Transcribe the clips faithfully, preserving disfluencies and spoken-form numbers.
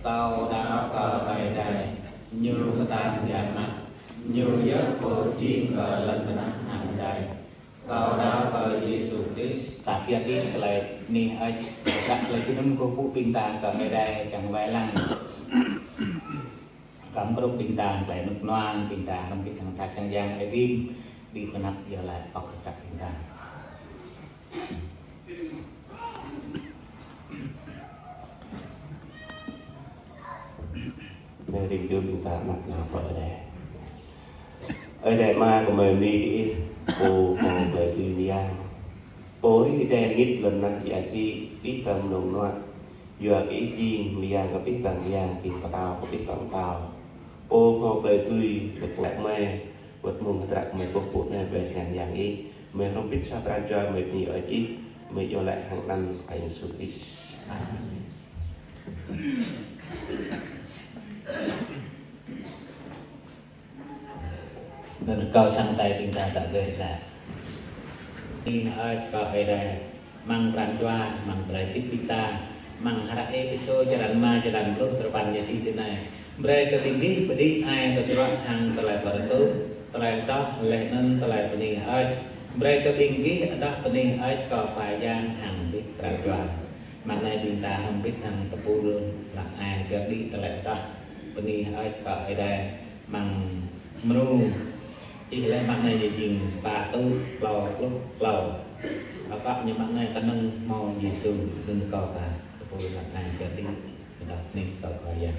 Kâo đaŏ kơ Ơi Adai, Ñu mơtam biă mă, Ñu yơh Pô jing kơ lŏn tơnah hăng adai. Kâo đaŏ kơ Yêsu Krist. Ta kiăng hơdip tơlơi bơni hơơč, tơlơi jơnum kơkuh pơpŭ ƀing ta kơ Ơi Adai čang wai lăng. Kâo mơ̆ng ƀing ta tơlơi rơnŭk rơnua, ƀing ta hrŏm hơbĭt hăng tha sang yang Ơi Adai, ƀing pơanăp yơh laĭ pŏk hơdră ƀing ta. Mơ̆ng rĭm čô ƀing ta mă nao pơ Ơi Adai. Ơi Adai Ama, gơmơi bơni kơ Ih, Pô hmâo tơlơi dưi mơyang. Pô ri Ơi Adai rơngit lŏn tơnah ia si, abih bang mơnơ̆ng mơnuă. Yua kơ Ih jing mơyang kơ abih bang mơyang, jing pơtao kơ abih bang pơtao. Pô hmâo tơlơi dưi, lĕ pơklaih gơmơi, wơ̆t mơ̆ng hơdră gơmơi kơkuh pơpŭ anai ƀơi tơngan yang Ih, gơmơi hrŏm hơbĭt sa pran jua gơmơi bơni hơơč Ih, gơmơi iâu laĭ hăng anăn Ơi Yêsu Krist. Amen. Anŭn kâo sang tai ƀing ta tơlơi laĭ. Bơni hơơč kơ Ơi Adai, amăng pran jua, amăng tơlơi hơdip ƀing ta, amăng hră Êphêsô črăn rơma, črăn pluh duapăn ñu čih tui anai: Brơi kơ ƀing gih pơđĭ ai tơdruă hăng tơlơi pơrơtuh, tơlơi adoh, laih anŭn tơlơi bơni hơơč. Brơi kơ ƀing gih adoh bơni hơơč kơ Khua Yang hăng abih pran jua. Mơ̆ng anai ƀing ta hrŏm hơbĭt hăng tơpul hlak ai gah đĭ tơlơi adoh bơni hơơč kơ Ơi Adai amăng mrô čih lĕ mơ̆ng anai jing pă rơtuh klâo pluh klâo. Akŏ ñu mơ̆ng anai: Kơnơ̆ng hmâo Yêsu, đưm kâo ta. Tơpul hlak ai gah đĭ adoh bơni kơ Khua Yang.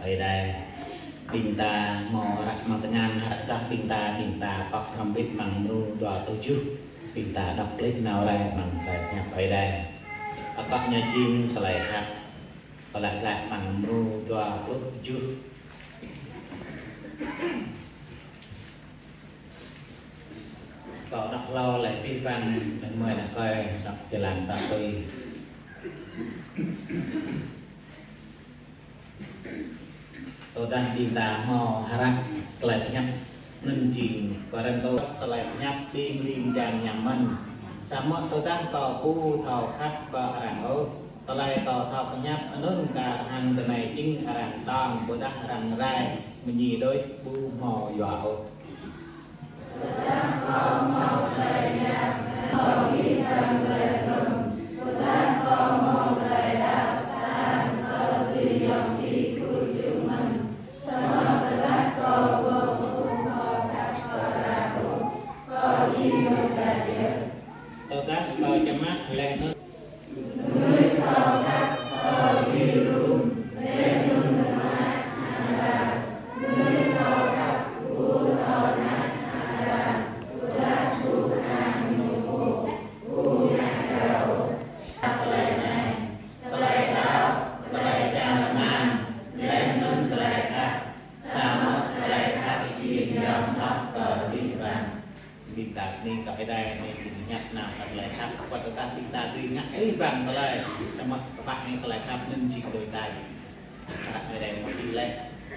Ơi Adai. Ƀing ta hmâo hră amăng tơngan, hră tah ƀing ta, ƀing ta pŏk hrŏm hơbĭt amăng mrô dua pluh tơjuh. Ƀing ta đŏk laih nao rai amăng tơlơi pơhiăp Ơi Adai. Akŏ ñu jing tơlơi khăp. Kâo laĭ glaĭ amăng mrô dua pluh tơjuh. Kâo đŏk hlâo laih pih pang, mơi mơi ană kâo đŏk jơlan ta tui. Tơdah ƀing ta hmâo hră tơlơi pơhiăp anŭn jing Kôrintô, tơlơi pơhiăp ƀing ling jang hiam mơ̆n. Samơ̆ tơdah kâo ƀu thâo khăp kơ arăng ôh, tơlơi kâo thâo pơhiăp anŭn kar hăng tơlơi anai jing arăng tong, ƀôdah arăng rai, mơñi đôč ƀu hmâo yua ôh. Tơdah kâo čơmăh laih anŭn Ƀing ta anai kơ Ơi Adai anai ƀing hiăp nao kơ tơlơi khăp, wơ̆t tơdah ƀing ta dưi ngă ih ƀăng tơlơi, samơ̆ kơƀah anai tơlơi khăp anŭn jing đôi tay. Hră Ơi Adai mơ̆ ih laih.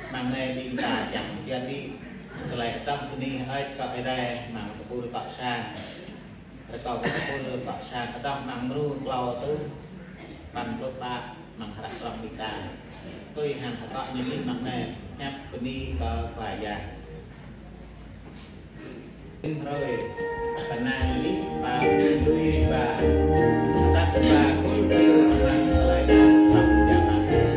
Amăng anai ƀing ta čang kian đĭ tơlơi tah bơni hơơč kơ Ơi Adai amăng tơpul tŏ sang. Rơkâo kơ tơpul tŏ sang, tơdah amăng mrô klâo tŭ, păn pluh pă amăng hră prŏng ƀing ta. Tui hăng akŏ ñu jing amăng anai, hiăp bơni kơ Khua Yang. Hrơi, kơnang đĭ ba lui ba, tăt ba kul kiu amăng tơlơi khăp tŏng jơlan.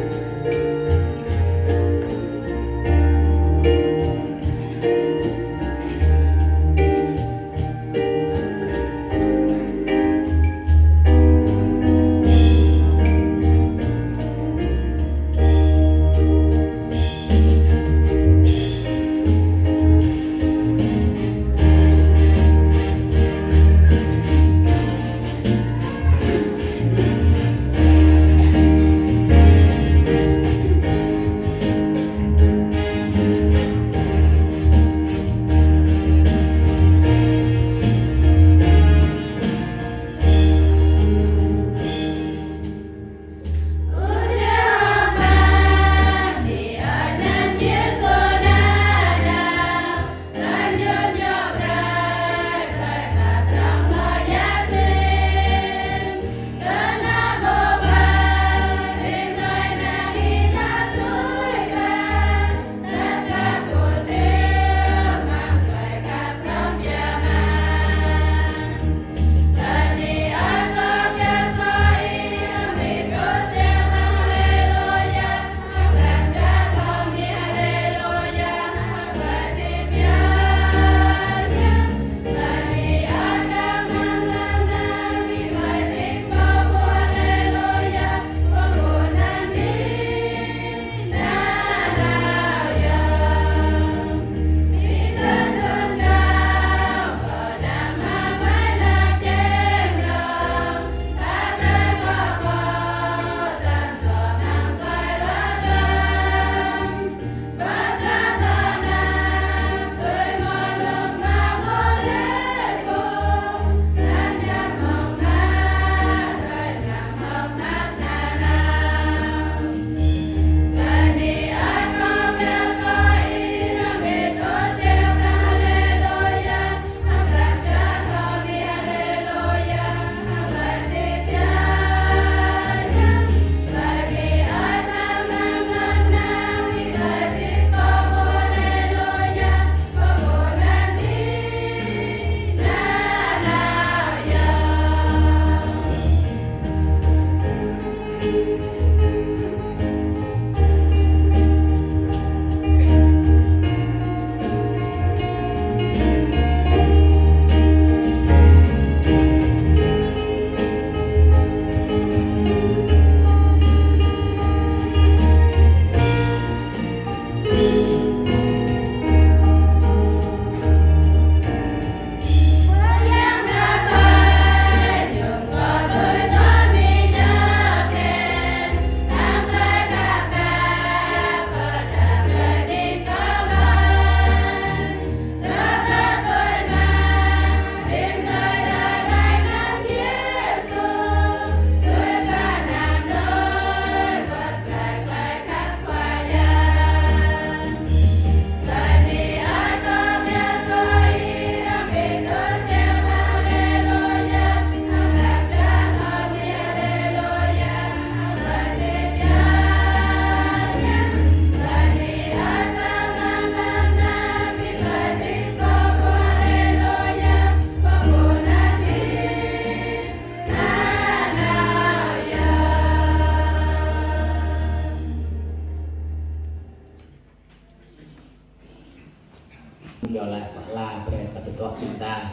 Iâu laĭ pơala brơi kơ tơdruă ƀing ta.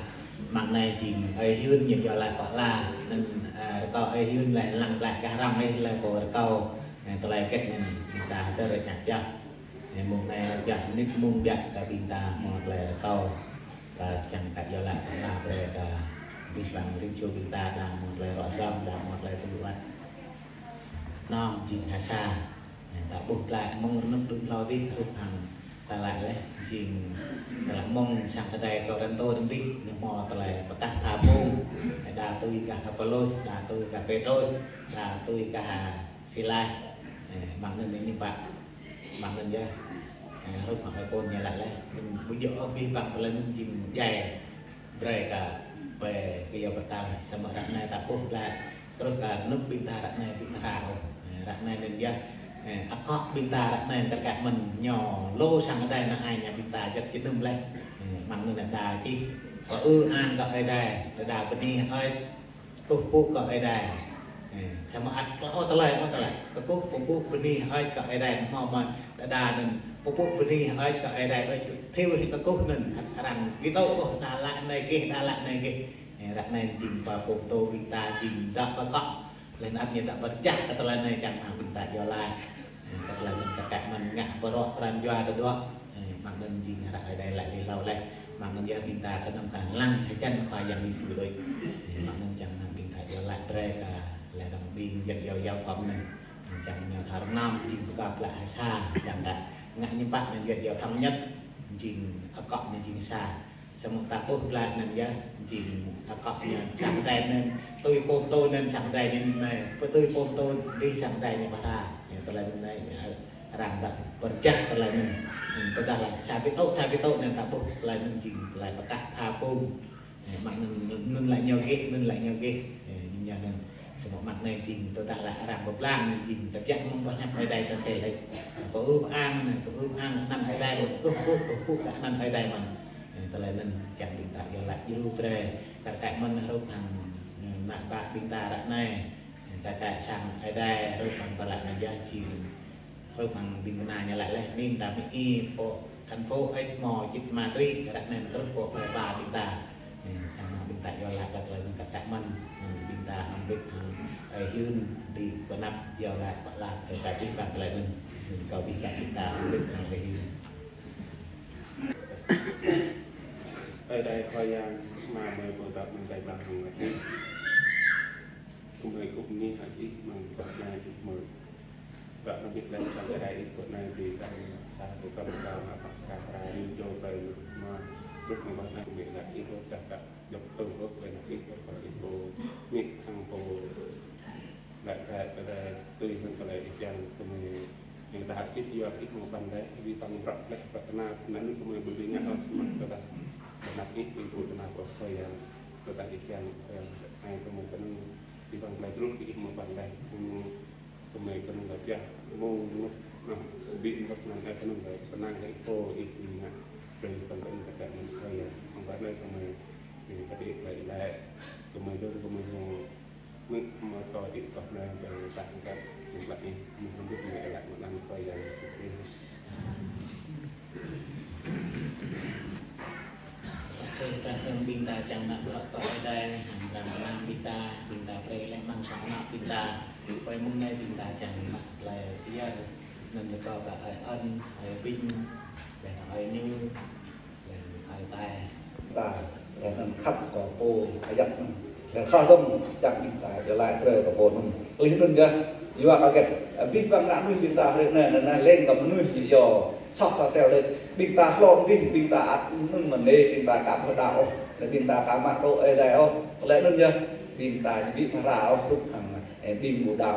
Mơ̆ng anai jing ơi Hyun ñu iâu laĭ pơala. Anŭn, ơ, rơkâo ơi Hyun laĭ lăng laĭ gah răm ih laĭ pô rơkâo. Ơ, tơlơi kĕt anŭn ƀing ta hơdơr rơñă pioh. Ơ, mơ̆ng anai pioh mơnit mơ̆ng biă kơ ƀing ta hmâo tơlơi rơkâo. Kơ čang kơ iâu laĭ pơala brơi kơ abih bang rĭm čô ƀing ta đang hmâo tơlơi rŏ dăm, đang hmâo tơlơi tơlŭ wăt. Anŭn jing ha sa. Ơ, ta ƀuh glaĭ mơ̆ng rơnŭk đưm hlâo dih hrup hăng ta laĭ laih jing ta laĭ mơ̆ng sang kơdai kơ răn tô răn dih, ñu hmâo tơlơi pơkă tha pung. Ơ, đa tui gah Apôlôs, đa tui gah Pêtrôs, đa tui gah Silas. Ơ, mơ̆ng anŭn ñu pă, mơ̆ng anŭn yơh. Ơ, hrup hăng ơi Pôl ñu laĭ laih, anŭn ƀu djơ̆ ôh abih bang tơlơi anŭn jing djai. Brơi kơ ƀơi kơ iâu pơtao, samơ̆ ră anai ta ƀuh glaĭ, truh kơ rơnŭk ƀing ta ră anai ƀu thâo. Ơ, ră anai anŭn yơh, ơ, akŏ ƀing ta ră anai tơkă mơ̆n ñu lu sang kơdai năng ai ñu ƀing ta juăt jơnum laih. Ơ, mơ̆ng anŭn đa čih, pơư ang kơ Ơi Adai, đa bơni hơơč, kơkuh pơpŭ kơ Ơi Adai. Ơ, samơ̆ ăt klâo tơlơi, ôh tơlơi. Kơkuh pơpŭ bơni hơơč kơ Ơi Adai hmâo mơ̆n. Đa đa anŭn pơpŭ bơni hơơč kơ Ơi Adai, ôh, thiu hĭ kơkuh anŭn. Arăng ƀu thâo ôh, đa laĭ anai gih, đa laĭ anai gih. Ơ, ră anai jing pơpŭ tô ƀing ta jing dŏ pơkŏ. Laih anŭn ñu dŏ pơčah kơ tơlơi anai čang hăng ƀing ta iâu laĭ. Ơ, kơ tơlơi anŭn tơkă mơ̆n ngă pơrŏ pran jua tơdruă. Ơ, mơ̆ng anŭn jing hră Ơi Adai laĭ laih hlâo laih. Mơ̆ng anŭn yơh ƀing ta kơnơ̆ng kơ lăng hơjăn Khua Yang Yêsu đôč. Ơ, mơ̆ng anŭn čang hăng ƀing ta iâu laĭ brơi kơ laih dong ƀing jing iâu iâu kơ mơ̆n. Čang ñu thâo rơnăm jing pơkă glaĭ ha sa, čang kơ ngă ñu pă anŭn yơh iâu thống nhất, jing akŏ ñu jing sa. Samơ̆ ta ƀuh glaĭ anŭn yơh, jing akŏ ñu sang kơdai anŭn, tui pôm tô anŭn sang kơdai ñu anai, pơtui pôm tô dih sang kơdai ñu pơra. Ñu tơlơi anŭn anai, arăng dŏ pơčah tơlơi anŭn. Tơdah laĭ sa pi tŭ, sa pi tŭ anŭn ta ƀuh tơlơi anŭn jing tơlơi pơkă tha pung. Ơ, mơ̆ng anŭn, anŭn laĭ ñu gih, anŭn laĭ ñu gih. Ơ, ñu anŭn. Samơ̆ mơ̆ng anai jing tơdah laĭ arăng pơblang anŭn jing tơbiă mơ̆ng boh hiăp Ơi Adai sa sel laih. Pơư ang anŭn, pơư ang anăn Ơi Adai mơ̆n, kơkuh pơpŭ, kơkuh pơpŭ kơ anăn Ơi Adai mơ̆n. Ơ, tơlơi anŭn čang ƀing ta iâu laĭ djru brơi, kar kaĭ mơ̆n hrup hăng, ơ, ană bă ƀing ta ră anai. Ơ, kar kaĭ sang Ơi Adai hrup hăng ta laĭ anŭn yơh jing hrup hăng ƀing kơna ñu laĭ laih, ƀing ta mĭn ih pô, thành phố ih hmâo čih ma túy, ră anai truh pô ƀai ba ƀing ta. Ơ, čang hăng ƀing ta iâu laĭ kơ tơlơi anŭn kar kaĭ mơ̆n, ơ, ƀing ta hăng ƀing hăng, ơ, Hyun đĭ pơanăp iâu laĭ pơala kơ abih bang tơlơi anŭn. Ơ, kơ abih bang ƀing ta hăng ƀing hăng Hyun. Ơi Adai Khua Yang, Ama mơi pơtăp mơ̆n tai bang hăng lăk. Kơmơi kŭp nih hăng ih mơ̆ng pơkă anai ih mơ̆. Bă mơ̆ ƀiă laih kơ Ơi Adai ih pơkă anai ƀing ta sa pơkă pơkă mă pă kơ rai ñu čô ƀơi mă. Ƀuh mơ̆ng pơkă anai kơmơi laĭ ih ôh čang kơ djŏp tơ̆ng ôh ƀơi anăp ih pơkă ih pô. Mĭn hăng pô laĭ kơ Ơi Adai tui hăng tơlơi ih kiăng kơmơi. Yang ta hăp ih yua ih mơ̆ pơpă laih, ih pơ̆ng prăk laih, prăk tơnap, anŭn kơmơi ƀu dưi ngă ôh, samơ̆ tơdah tơnap ih, ih ƀu tơnap ôh, Khua Yang, tơdah ih kiăng, Khua Yang, ai kơmơi kơnơ̆ng, ih pơ̆ng tơlơi truh kơ ih mơ̆ pơpă laih, kơmơi, kơmơi kơnơ̆ng laih pioh, mơ̆ng anŭn, anŭn, ƀing mơ̆ kơnơ̆ng, ai kơnơ̆ng laih, pơnang laih, pô ih ngă, brơi pơ̆ng kơnơ̆ng kơ kơnơ̆ng Khua Yang, hăng pơpă laih kơmơi, ih pơkă ih laĭ laih, kơmơi dơ̆ng, kơmơi mơ̆, Mơ̆, mơ̆ kâo đĭ kơ anai ƀơi ta hăng kơ jơnum laĭ, mơ̆ hăng ƀuh mơ̆ laĭ mơ̆ anăn Khua Yang Yêsu Krist. Ơ, ta hăng ƀing ta čang nă bruă kơ Ơi Adai, hăng arăng mơnăng ƀing ta, ƀing ta brơi lĕ mơ̆ng sang anăp ƀing ta. Ƀơi mông anai ƀing ta čang nă tơlơi pơyơr, anŭn yơh kơ ơi Ân, ơi Binh, laih anŭn ơi Như, Ta, ta khăp kơ pô ayăt anŭn. Laih thâo dơ̆ng čang ƀing ta iâu laĭ brơi kơ pô anŭn. Laih anŭn yơh, yua kơ hơget, abih bang ană mơnuih ƀing ta hrơi anai, anai, anai, leng kơ mơnuih ñu yơh. Soh sa sel laih, ƀing ta hlŏng dih, ƀing ta ăt anŭn mơ̆n, ƀing ta ka pơđar ôh, laih ƀing ta ka mă tŭ Ơi Adai ôh. Laih anŭn yơh, ƀing ta ƀu pơra ôh, truh hăng Ơ, ƀing ƀu đaŏ.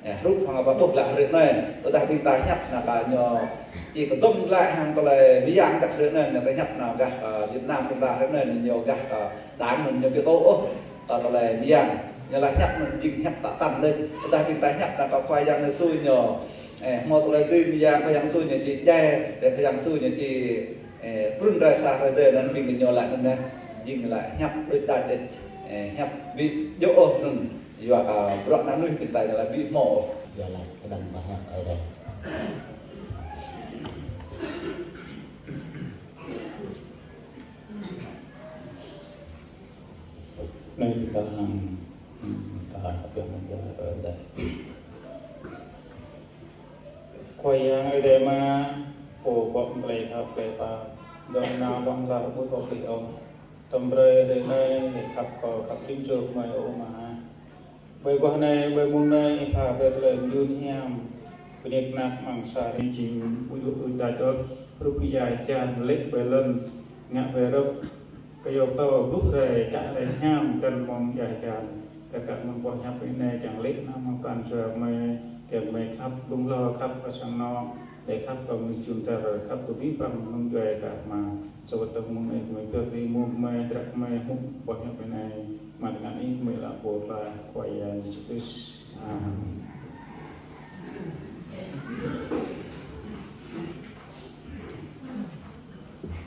Ơ, hrup hăng ƀă ƀuh laih hrơi anai. Tơdah ƀing ta hiăp nao kơ ñu či kơdŏng glaĭ hăng tơlơi mơyang tah hrơi anai, ñu ta hiăp nao gah, ơ, Việt Nam ƀing ta hrơi anai, ñu gah, ơ, đảng ñu ƀu tŭ ôh, ơ, tơlơi mơyang. Ñu laĭ hiăp anŭn jing hiăp tă tăn đôč. Tơdah ƀing ta hiăp nao kơ Khua Yang Yêsu ñu, ơ, hmâo tơlơi dưi mơyang Khua Yang Yêsu ñu či djai, tơlơi Khua Yang Yêsu ñu či, ơ, trŭn rai sa hrơi tơdơi anŭn ƀing ñu laĭ anŭn, jing laĭ hiăp đôč đač đôč, ơ, hiăp ƀu djơ̆ ôh anŭn. Yua kơ bruă ană mơnuih ƀing ta ñu laĭ ƀu hmâo. Yua laĭ kơđang pơhiăp Ơi Adai. Khua Yang Adai Ama, Pô pơkŏn tơlơi khăp tơlơi pap, dŏ nao ƀơ̆ng lar ƀu thâo pĭ ôh. Tơm brơi hrơi anai, ih khăp kâo khăp rĭm čô gơmơi ơ Ama. Ƀơi guah anai, ƀơi mông anai, ih pha brơi tơlơi mơyun hiam, bơni kơnăk amăng sa hrơi jing ƀu djơ̆ ƀu đač ôh, hrup ia hơjan lê̆ ƀơi lŏn, ngă ƀơi rơ̆k, kơyâo pơtâo hrup rai, čă rai hiam, kăn mơ̆ng ia hơjan. Kơ kăk mơ̆ng boh hiăp anai kiăng lê̆ nao amăng pran jua gơmơi, kiăng gơmơi khăp, ƀơ̆ng hlâo khăp, pơ sang anŏ, lĕ khăp kơ mơnuih jum dar, khăp kơ abih bang mơnuih djuai kơ Ama. Sĭt tơ̆ng mơ̆ng anai gơmơi pioh rai mơ̆ng gơmơi, drăk gơmơi hmư̆ boh hiăp anai, mă tơngan ih gơmơi lăi pô pơklaih Khua Yang Yêsu Krist. Amen.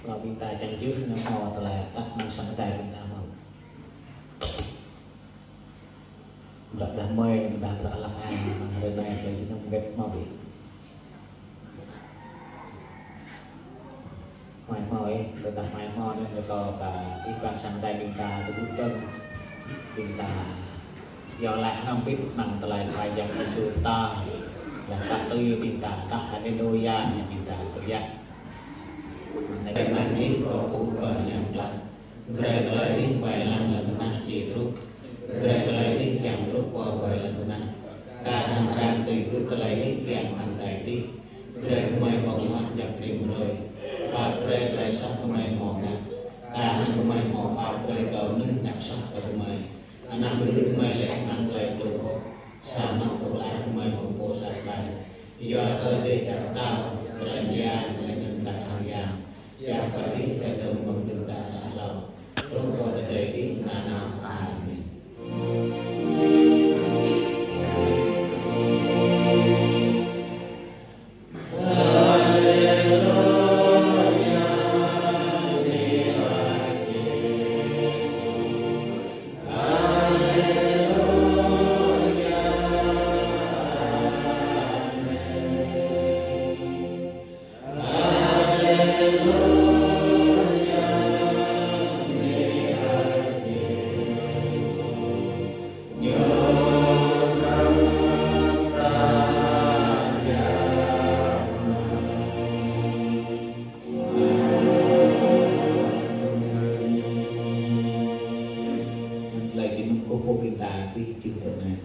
Lŏ ƀing ta čang jưh nao hmâo tơlơi tăp mơ̆ng sang Adai ƀing ta mơ̆n. Ƀrăk dah mơi, dah ƀrăk lăk ai, mơ̆ng hrơi anai tơlơi jơnum hơget hmâo ƀing. Hmâo hmâo ih, tơdah hmâo hmâo anŭn kâo kơ abih bang sang Adai ƀing ta tơgŭ dơ̆ng. Ƀing ta iâu laĭ hrŏm hơbĭt amăng tơlơi Khua Yang Yêsu pơtô. Laih pơtô ƀing ta, ta haleluya, ƀing ta tơbiă. Anai mơ̆n ih kâo pơpŭ kơ Yang Bơngăt. Brơi tơlơi ih wai lăng lŏn tơnah či truh. Brơi tơlơi ih kiăng truh pơ wai lŏn tơnah. Kar hăng arăng tui gưt tơlơi ih kiăng amăng adai adih. Brơi gơmơi ƀơ̆ng huă djăp rĭm hrơi. Pap brơi tơlơi soh gơmơi hmâo ngă. Kar hăng gơmơi hmâo pap brơi kơ mơnuih ngă soh kơ gơmơi. Anăm brơi gơmơi lĕ amăng tơlơi pluh ôh. Samơ̆ pơklaih gơmơi mơ̆ng pô sat laih. Yua kơ dêh čar pơtao, tơlơi bơyan, tơlơi anŭn tơlơi hăng yang. Yua kơ ih tơdơi mơ̆ng tơdơi ră hlâo. Truh pơ tơdơi ih nanao. Amen. Tơlơi jơnum kơ pô ƀing ta tui jưh tui anai.